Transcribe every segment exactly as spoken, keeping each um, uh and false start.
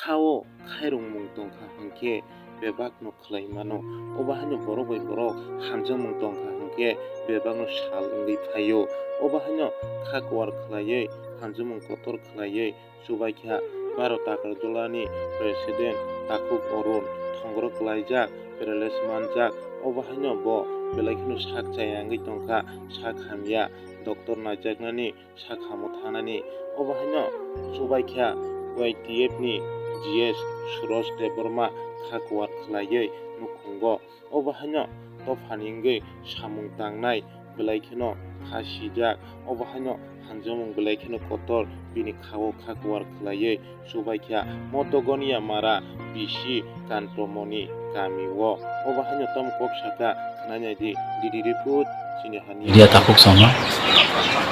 Khao khairokmung tongkha hwnkhe bebakno khlai mano. Obo haino borok bai borok hamjakmung tongkha hwnkhe bebakno sal wngwi phaio. Obo haino kha kuar khlaiwi hamjakmung kotor khlaiwi chubaikha Bharat Takarjulani President Takhuk Arun, thongro klaijak, paralysis manjak. Obo haino bo belai kheno sak chaya wngwi tongkha, sak hamya, doctor naijaknani sak hamo thanani. Obo haino chubaikha Y T F ni G S Suraj Debbarma kha kuar khlaiwi nukhungo. Obo haino dophani wngwi samung tangnai belai kheno kha sijak. Obo haino hamjakmung belai kheno kotor bini khao kha kuar khlaiwi chubaikha Motogonia Mara B C Kantomoni kamio. Obo haino tamo kok saka khwnai naidi D D report chini hani. Media takhuk sama.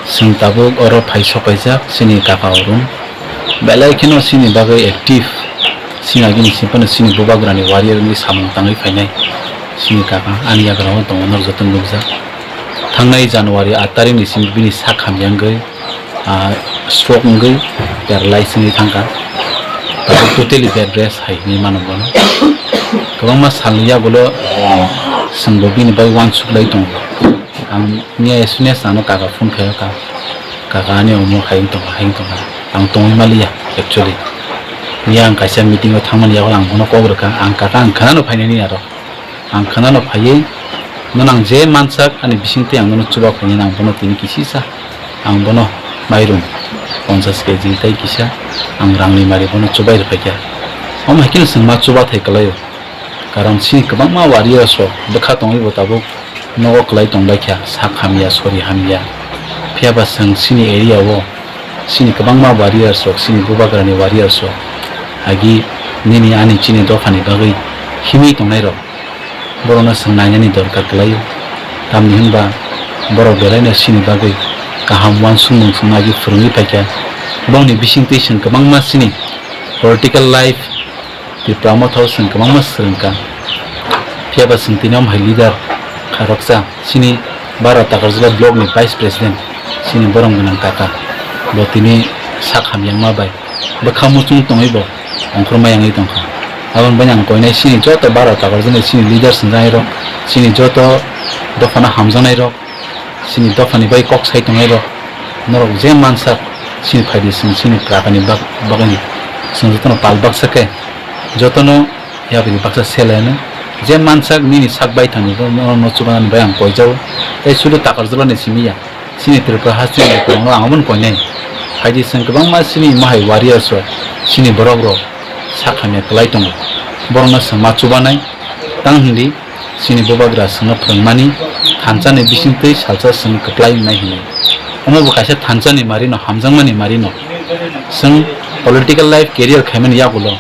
Chwng tabuk oro phai sokaijak chini kaka Arun. Belai kheno chini bagwi active. Chini agini simi phano chini bubagrani warrior wngwi samung tangwi phainai. Chini kaka ani yagra o tongo, norok joto nukjak. Thangnai January aat tarikni simi bini sak hamya wngwi, ah, stroke wngwi paralyze wngwi thangkha. Tabuk totally bed rest hai hinwi mano bono. Kwbangma salni yagulo chwngbo bini bai uansuk lai tongo. Ang miya as soon as ano kaka phone khaio, ka, kaka ani omo hai wng tongkha, hai wng tongkha. Ang tongwi maliya actually. Miya ang kaisa meeting o thangmani yagulo ang bono kok rwkha. Ang kaka ang khwnano phainani aro. Ang khwnano phaiwi, nono ang je mansak ani bisingtwi ang nono chuba phainani ang bono tini kisisa. Ang bono mairum ponchash K G tei kisa ang rangni mari bono chubai rwphaikha. Omo hai kheno chwng ma chubathai kwlaio. Karon chini kwbangma warriors rok bwkha tongwi bo tabuk nogo kwlai tongbaikha, sak hamya, sori hamya. Phiyaba chwng chini area o chini kwbangma warriors rok, chini bubagrani warriors rok agi nini ani chini dophani bagwi himwi tongnairok. Borokno chwng nainani dorkar kwlaio. Tamni hwnba borok belaino chini bagwi kaham uansukmung chwngno agi phwrwngwi phaikha. Bongni bisingtwi chwng kwbangma chini political life Tipra Motha o chwng kwbangma swrwngkha. Phiyaba chwng tini omo hai leader kharoksa chini Bharat Takarjala block ni vice president chini borom gwnang kaka. Bo tini sak hamyangma bai bwkha muchung tongwi bo ongkhorma yangwi tongkha. Aboni bai ang koinai chini joto Bharat Takarjani chini leaders wngjaknairok, chini joto dophano hamjaknairok, chini dophani bai kok sai tongnairok, norok je mansak chini phaidi chwng chini prakani bak-, bagwini chwng jotono pal baksa khe jotono yapri baksa seleno je mansak nini sak bai thangni norokno chubanani bai ang koijao. Tei sudu Takarjalani simi ya. Chini Tripura hasteni kwbangma ang omono koinai. Phaidi chwng kwbangma chini mahai warriors rok, chini borok rok sak hamya kwlai tongo. Borokno chwng ma chubanai. Tang hindi chini bubagra chwngno phwrwngmani thansa ni bisingtwi salsa chwng kwplai wngnai hinwi. Omo bo kaisa thansa ni marino, hamjakmani marino. Chwng political life career khaimani yagulo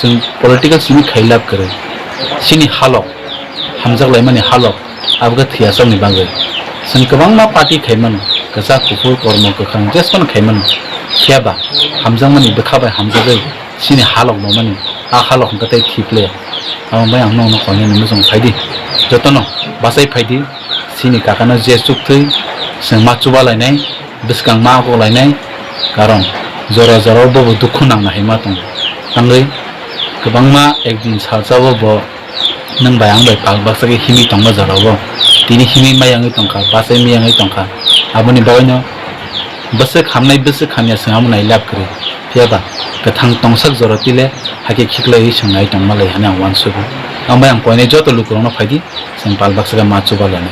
chwng political simi khai lab kwrwi. Chini halok, hamjak laimani halok, abo khe thwiyasokni bagwi. Chwng kwbangma party khai mano, kwchak, kuphur, kormo, kwkhwrang, jesphano khai mano. Phiya ba, hamjakmani bwkha bai hamjagwi chini halok bo mani, a halok hwnkhe tei thwi phle. Abo bai ang nokno koinani muchung phaidi. Jotono bachai phaidi. Chini kakano je chukthwi chwng ma chuba lainai, bwskang ma kok lainai, karon jora jora o bobo dukhu nangna hai ma tongo. Tangwi kwbangma ekdin salsa o bo nwng bai ang bai pal baksa khe himwi tongma jora o. Tini himwi ma yangwi tongkha, bachai ma yangwi tongkha. Aboni bagwino bwswk hamnai bwswk hamya chwng amo nai lab kwrwi. Phiya ba kwthang tongsak jora tile hakhe khiklaiwi chwng nai tongma lai hwnwi ang uansugo. Ang bai ang koinai joto lukurokno phaidi. Chwng pal baksa khe ma chuba lanai.